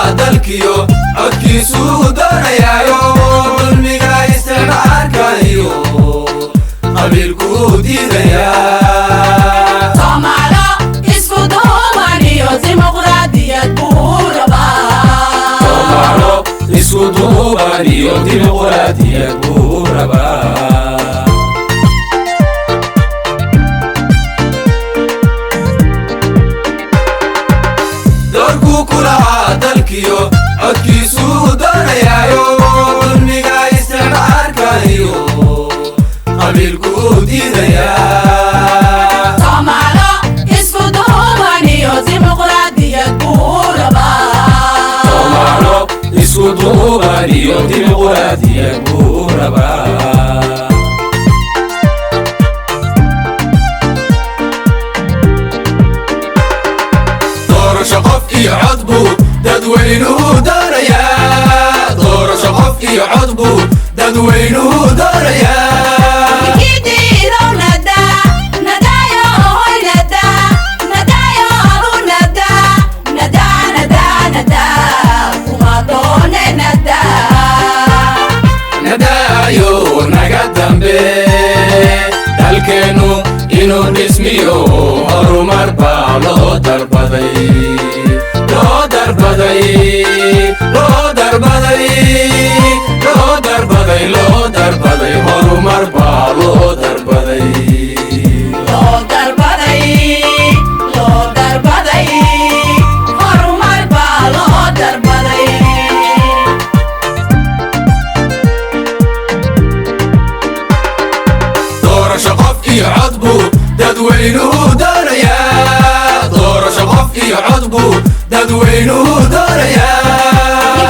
Lahaa dalkiyo codkiisuu doonayaayo, dulmiga isticmaarkayo qabiilkuu diidayaa. Soomaalo isku duuban iyo dimuqraadiyad buu rabaa. Soomaalo isku duuban iyo dimuqraadiyad buu rabaa. Doorkuu ku lahaa dalkiyo codkiisuu doonayaayo, dulmiga isticmaarkayo qabiilkuu diidayaa. Soomaalo isku duuban iyo dimuqraadiyad buu rabaa. Soomaalo isku duuban iyo dimuqraadiyad buu rabaa. Doorasho qof iyo cod buu dadweynuhu doonayaa. Doorasho qof iyo cod buu dadweynuhu doonayaa. Nikidiidow nadaa, nadaayo hoy nadaa, nadaayo adu nadaa, nadaa nadaa nadaa, kuma doone nadaa. Nadaayo naga dambe, dalkeennu inuu dhismiyo horumar baa loo darbaday, loo darbaday, loo darbaday, loo darbaday, loo darbaday, horumar baa loo darbaday. Loo darbaday, loo darbaday, horumar baa loo darbaday. Doorasho qof iyo cod buu dadweynuhu doonayaa. Doorasho qof iyo cod buu dadweynuhu doonayaa.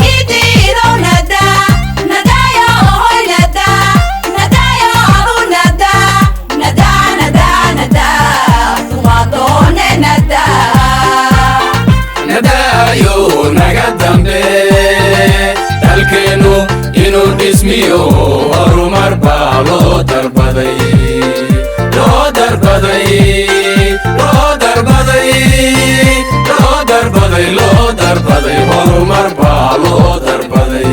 Nikidiidow nadaa, nadaayo hoy nadaa, nadaayo adu nadaa, nadaa nadaa nadaa, kuma doone nadaa. Nadaayo naga dambe, dalkeennu inuu dhismiyo horumar baa loo darbaday, loo darbaday, loo darbaday, loo darbaday, loo darbaday, horumar baa loo darbaday.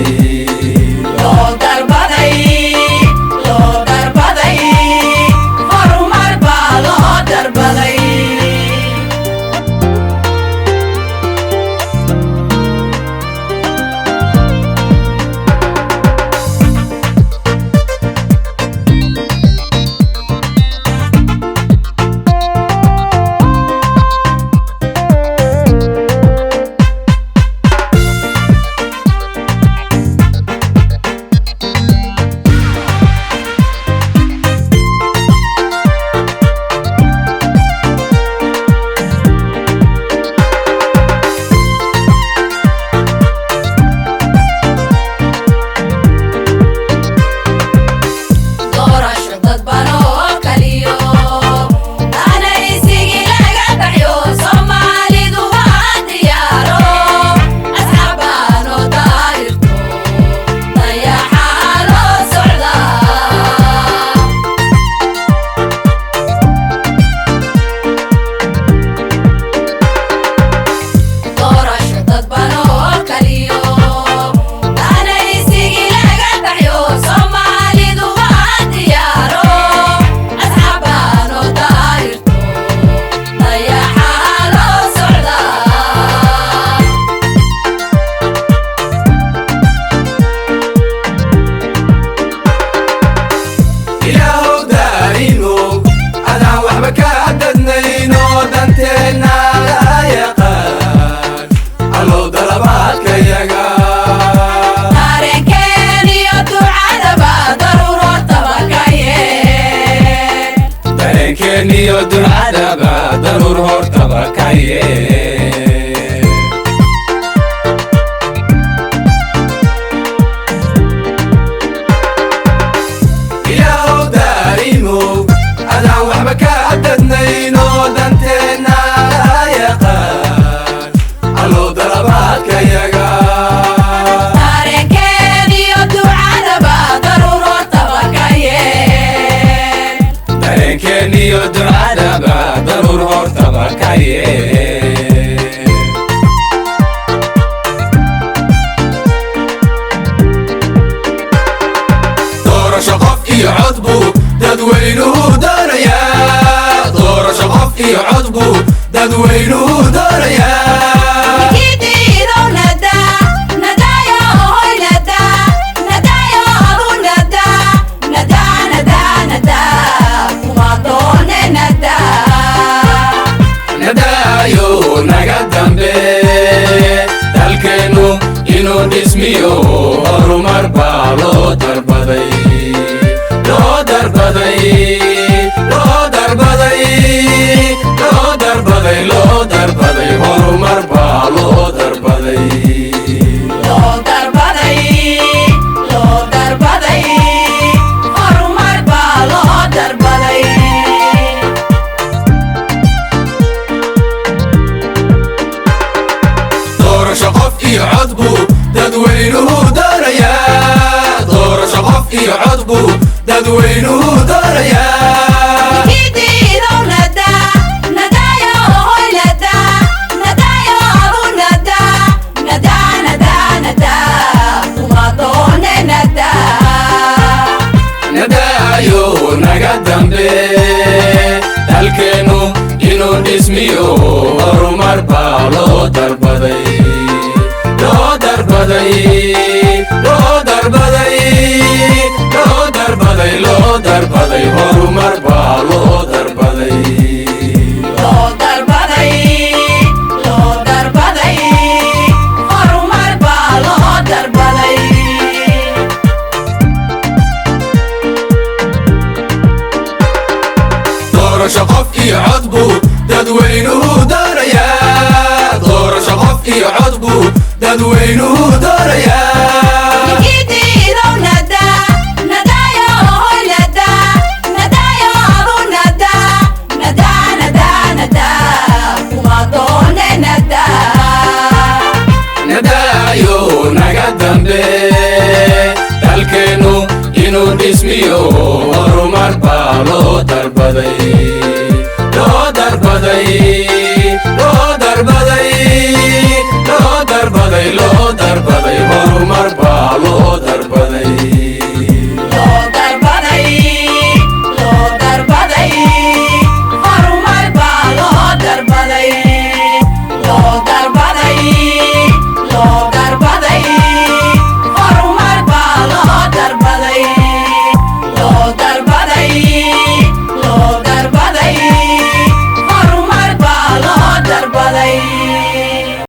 Loo darbaday, loo darbaday, horumar baa loo darbaday. Doorasho dadban oo kaliyo danaysigii laga baxyo, Soomaalidu waa diyaaro, asxaabaanoo daahirto dayaxaa loo socdaa. Doorasho dadban oo kaliyo danaysigii laga baxyo, Soomaalidu waa diyaaro, asxaabaanoo daahirto dayaxaa loo socdaa. Ilaahow daarino adaan waxba ka dadnayno, danteenna la yaqaan, allow dalabaadkayaga. Dareenkeen iyo ducadaba daruurortaba ka yeel. Dareenkeen iyo ducadaba daruur hortaba ka yeel. Ilaahow daarimow adaan waxba ka dadnayno, danteenna la yaqaan, allow dalabaadkayaga. Dareenkeen iyo ducadaba daruurortaba ka yeel. Dareenkeen iyo ducadaba daruur hortaba ka yeel. buu dadweynuhu doonayaa. Nadaayo naga dambe, dalkeennu inuu dhismiyo horumar baa loo darbaday, loo darbaday, loo darbaday, loo darbaday, loo darbaday, horumar baa loo darbaday. Loo darbaday, loo darbaday, horumar baa loo darbaday. Doorasho qof iyo cod buu dadweynuhu doonayaa. Doorasho qof iyo cod buu dadweynuhu doonayaa. Nadaayo naga dambe, dalkeennu inuu dhismiyo horumar baa loo darbaday, loo darbaday, loo darbaday, loo darbaday, loo darbaday, horumar baa loo darbaday. Loo darbaday, loo darbaday, horumar baa loo darbaday. Doorasho qof iyo cod buu dadweynuhu doonayaa. Doorasho qof iyo cod buu dadweynuhu doonayaa. Nadaayo naga dambe, dalkeennu inuu dhismiyo horumar baa loo darbaday, loo darbaday, loo darbaday,